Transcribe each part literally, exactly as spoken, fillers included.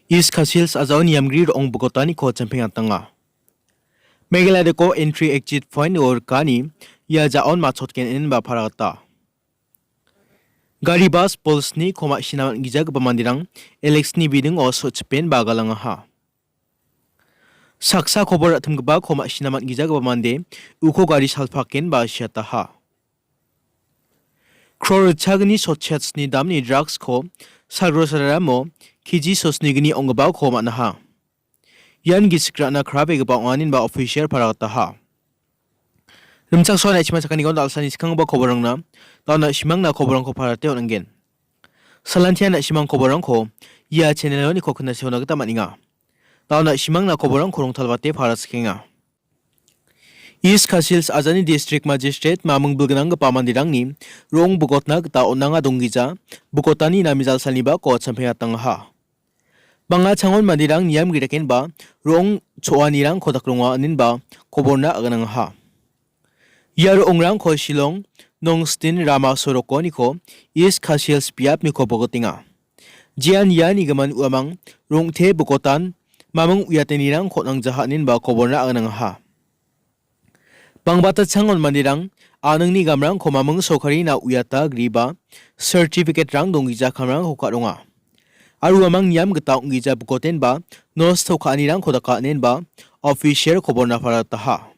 East Khasi Hills a·jao niamgri ro·ong bogotaniko champeng atanga. Meghalaya dako entry exit point-o rikani ia ja·on machotgen inenba paragata. Gari bas bolsni koma sina man·gijagipa manderang Alex-ni bidingo so·chipenba galangaha. Saksa kobor ra·timgipako ma·sina man·gijagipa mande uko gari salpakenba siataha. Crore ritchagni sotchet sni damni drugs-ko Sagrosararamo K G sosnigni ong·gipako man·aha. Ian gisik ra·na krabegipa ong·a, inenba official paragataha. Rimchaksoa na·simang sakanigon dal·sani skanggipa koborangna, dao na·simangna koborangko parate on·anggen. Salantian na·simang koborangko ia channel-oniko knaseona gita man·enga. Dao na·simangna koborangko rongtalbate paraskenga. East Khasi Hills a·jani District Magistrate maming bilgnanggipa manderangni ro·ong bogotna gita on·anga donggija, bogotani namijal salnibako champeng atangaha. Bang·a changon manderang niam gitakenba ro·ong cho·anirangko dakronga inenba koborna aganangaha. Ia ro·ongrangko Shillong, Nongstin rama sorokoniko East Khasi Hills biapniko bogotenga. Jean iani gimin uamang rong·te bogotan maming uiatenirangko nangjaha inenba koborna aganangaha. Bangbata changon manderang a·ningni gamrangko maming sorkarina uiata griba certificate-rang donggija kamrangko ka·ronga. Aro uamang niam gita ong·gija bogotenba nosto ka·anirangko daka inenba official koborna parataha.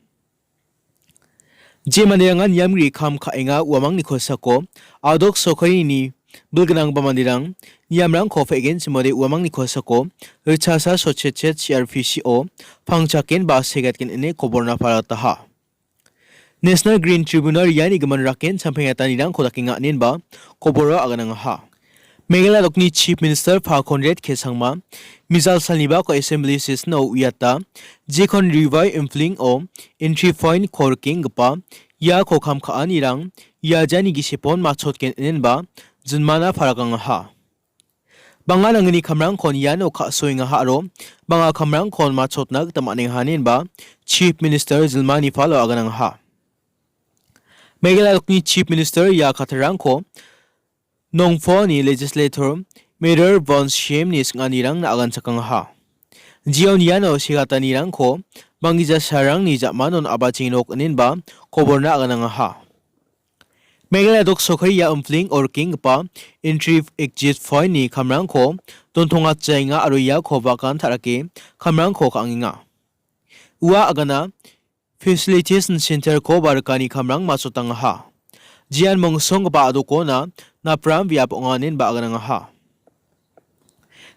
Je manderangan niamgri kam ka·enga uamangni kosako a·dok sorkarini bilgnangba manderang niamrangko pe·genchimode uamangni kosako richasa sotchetchet C R P C-o pangchakenba segatgen ine koborna parataha. National Green Tribunal iani gimin raken champeng atanirangko dakenga inenba koboro aganangaha. Meghalaya dokni Chief Minister Pa Conrad K Sangma, mijal salnibako Assembly Session-o uiata, jekon Ribai Infling-o entry point-ko rikenggipa iako kam ka·anirang ia jani gisepon machotgen inenba jinmana paragangaha. Bang·a nangni kamrangkon iano ka·soengaha aro bang·a kamrangkon machotna gita man·engaha inenba Chief Minister jilmani palo aganangaha. Meghalaya dokni Chief Minister ia katarangko Nongphoni legislator Mayor Von Shemni sing·anirangna aganchakangaha. Jeon iano segatanirangko banggija sarangni ja·manon a·bacheng nok inenba koborna aganangaha. Meghalaya dok sorkari ia Umfling-o rikenggipa entry exit point-ni kamrangko dontongatjaenga aro iako bagan ta·rake kamrangko ka·angenga. Ua agana Facilitation Center-ko ba rikani kamrang masotangaha. Jean mongsonggipa a·dokona napram biap ong·a inenba aganangaha.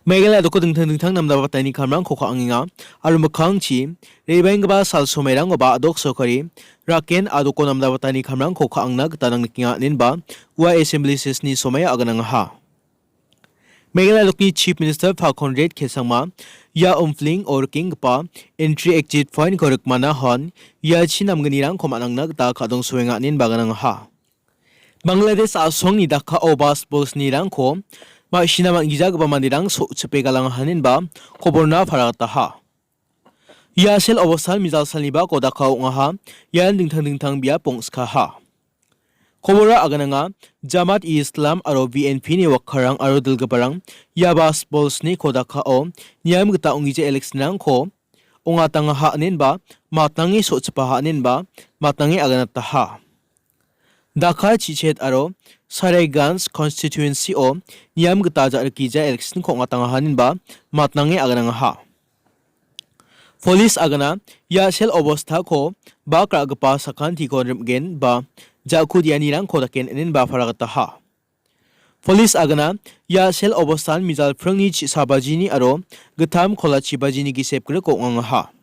Meghalaya doko dingtang dingtang namdabatani kamrangko ka·angenga aro mikkangchi re·baenggipa sal somairangkoba a·dok sorkari raken a·doko namdabatani kamrangko ka·angna gita nang nikenga inenba ua Assembly Session-ni somaio aganangaha. Meghalaya dokni Chief Minister Pa Conrad K Sangma ia Umfling-o rikenggipa entry exit point-ko rikmana hon ia chi namgnirangko man·angna gita ka·dongsoenga inenba aganangaha. Bangladesh a·songni Dhaka-o bas bolsnirangko ma·sina man·gijagipa manderang so·chipe galangaha inenba koborna parataha. Ia sel obostan mijal salnibako Dhaka ong·aha, ian dingtang dingtang biap ong·skaha. Kobora agananga Jamaat-e-Islam aro B N P-ni wakkarang aro dilgiparang ia bas bolsniko Dhaka-o niam gita ong·gija election-rangko ong·atangaha inenba matnange so·chipaha inenba matnange aganataha. Dhaka, Chichet aro Saraiganj constituency-o niam gita ja·rikgija election-ko ong·atangaha inenba matnange aganangaha. Polis agana ia sel obostako bak ra·gipa sakantiko rim·gen ba ja·kudianirangko daken inenba paragataha. Polis agana ia sel obostan mijal pringni chi-, sabajini aro gittam kolachi bajini gisep griko ong·angaha.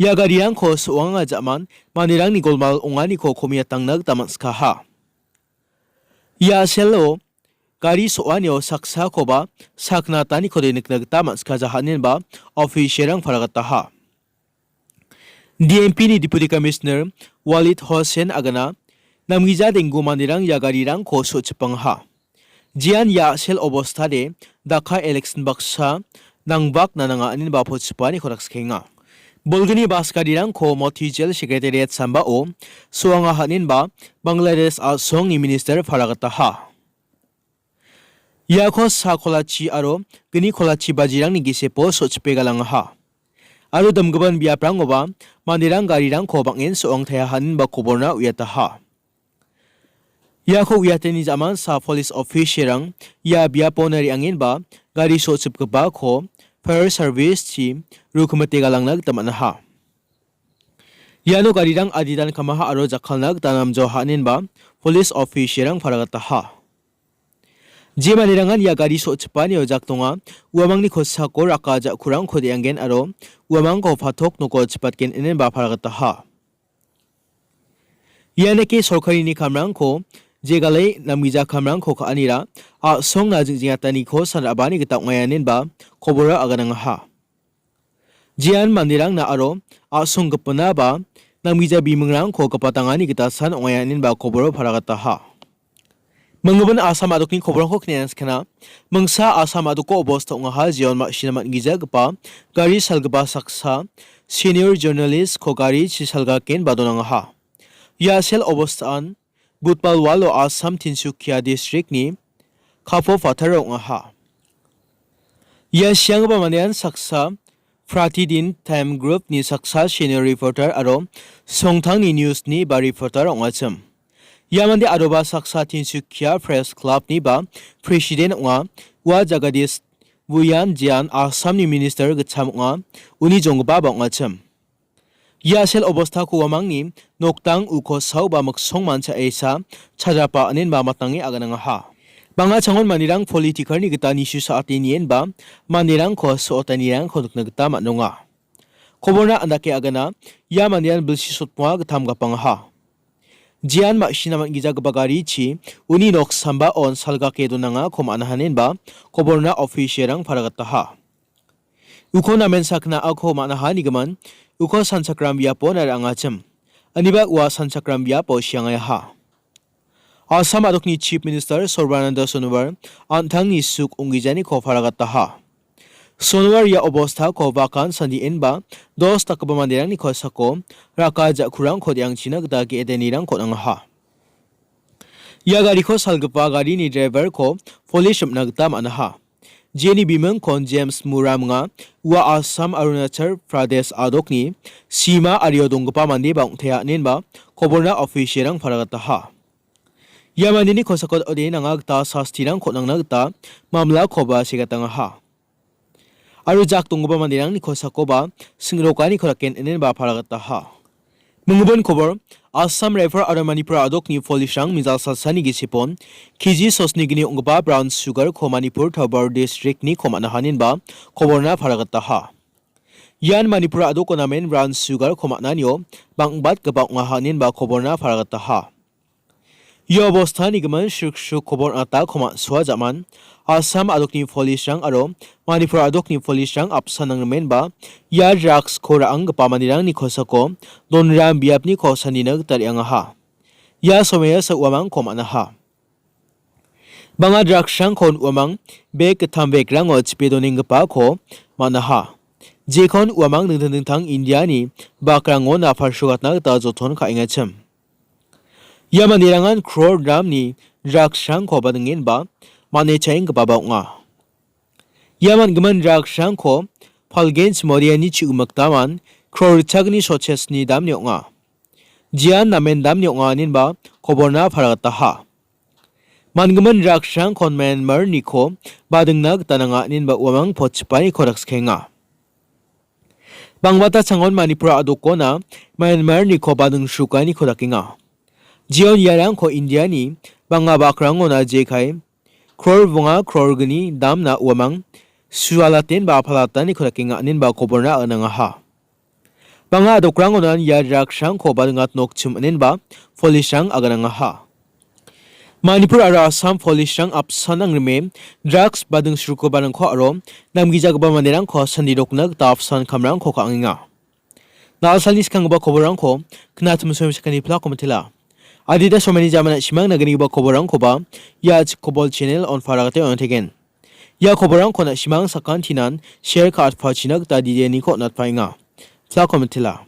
Ia garirangko so·anga ja·man manderangni golmal ong·aniko komiatangna gita man·sikaha. Ia selo gari so·anio saksakoba saknataniko de nikna gita man·sikajaha inenba official-rang paragataha. D M P-ni Deputy Commissioner Walid Hossain agana namgija denggu manderang ia garirangko so·chipangaha. Jean ia sel obostade Dhaka election baksa nangbakna nanga inenba pochipaniko dakskienga. Bolgni bas garirangko Motijel Secretariat sambao so·angaha inenba Bangladesh a·songni minister paragataha. Iako sa kolachi aro gni kolachi bajirangni gisepo so·chipe galangaha. Aro damgipan biaprangoba manderang garirangko bang·en so·angtaia haninba koborna uiataha. Iako uiatani jamansa polis officialrang ia biapona re·angenba gari so·chipgipako fire service-chi rukmite galangna gita man·aha. Iano garirang aditan kamaha aro jakkalna gita namjoa haninba polis officialrang paragataha. Je manderangan ia gari so·chipanio jakdonga, uamangni kosako raka ja·kurangko de·anggen aro uamangko patok noko chipatgen inenba paragataha. Ianike sorkarini kamrangko jegale namgija kamrangko ka·anira a·songna jing·jingataniko san ra·bani gita ong·aianenba koboro aganangaha. Jean manderangna aro a·song gipinaba namgija bimingrangko gipatangani gita san ong·aianenba koboro paragataha. Minggimin Assam a·dokni koborangko knianskana. Mingsa Assam a·doko obosta ong·aha jeon ma·sina man·gijagipa gari salgipa saksa senior journalist-ko gari chisalgakenba donangaha. Ia sel obostaan Budbal walo Assam Tinsukia district-ni Kapo Phatar ong·aha. Ia sianggipa mandean saksa Pratidin Time Group-ni saksa senior reporter aro Songtangni News-ni ba reporter ong·achim. Ia mande aroba saksa Tinsukia Press Club-ni ba president ong·a. Ua Jagadish Bhuyan Jean Assamni minister gitcham ong·a. Uni jonggipaba ong·achim. Ia sel obostako uamangni noktang uko saoba miksong mancha esa chajapa inenba matange aganangaha. Bang·a changon manderang political-ni gita nisu sa·ate nienba manderangko so·otanirangko nikna gita man·onga. Koborna andake agana, ia mandean bilsi sotmoa gittam gapangaha. Jean ma·sina man·gijagipa garichi uni nok sambaon salgake donangako man·ahanenba koborna officialrang paragataha. Uko namen sakna ako man·aha nigimin, uko sanchakram biapona ra·angachim. Aniba ua sanchakram biapo siangaha. Assam a·dokni Chief Minister Sarbananda Sonowal an·tangni suk ong·gijaniko paragataha. Sonowal ia obostako bakan sandienba dos dakgipa manderangni kosako raka ja·kurangko de·angchina gita ge·edenirangko nangaha. Ia gariko salgipa garini driver-ko police rim·na gita man·aha. Jeni bimingkon James Mura minga, ua Assam Arunachal Pradesh a·dokni Sima ario donggipa mandeba ong·tea inenba koborna officialrang paragataha. Ia mandeni kosako ode nanga gita sastirangko nangna gita mamlakoba segatangaha. Aro jak donggipa manderangni kosakoba sing·rokaniko daken inenba paragataha. Minggimin kobor, Assam Rifle aro Manipur a·dokni police-rang mijal salsani gisepon, K G sosnigni ong·gipa brown sugar-ko Manipur Thoubal district-niko man·aha inenba koborna paragataha. Ian Manipur a·doko namen brown sugar-ko man·anio bang·batgipa ong·aha inenba koborna paragataha. Ia obostani gimin sriksruk kobor atako man·soa ja·man. Assam a·dokni police-rang aro Manipur a·dokni police-rang apsan nangrimenba ia drugs-ko ra·anggipa manderangni kosako donram biapniko sanina gita re·angaha. Ia somoiasa uamangko man·aha. Bang·a drugs-rangkon uamang bek gittam bag-rango chipe donenggipako man·aha. Jekon uamang dingtang dingtang India-ni bakrango napalsogatna gita joton ka·engachim. Ia manderangan crore dramni drugs-rangko badingenba man·e cha·enggipaba ong·a. Ia man·gimin drugs-rangko palgen chimodiani chi·gimik daman crore ritchagni sochesni damni ong·a. Jean namen damni ong·a inenba koborna paragataha. Man·gimin drugs-rangkon Myanmar-niko badingna gita nanga inenba uamang pochipaniko dakskienga. Bangbata changon Manipur a·dokona Myanmar-niko bading srukainiko dakenga. Jeon iarangko India-ni bang·a bakrangona jekai crore bonga crore gni damna uamang sualatenba apalataniko dakenga inenba koborna aganangaha. Bang·a a·dokrangonan ia drugs-rangko badingat nokchim inenba police-rang aganangaha. Manipur aro Assam police-rang apsan nangrime drugs bading srukobarangko aro namgijagipa manderangko sandirokna gita apsan kamrangko ka·angenga. Na·a salni skanggipa koborrangko knatimsoim sakani plako mitela. Adita somaini jamana simang nagnigipa koborrangkoba ia chikobol channel on paragate on·ategen. Ia koborrangko na·simang sakantinan share ka·atpachina gita dideniko on·atpaenga. Plako mitela.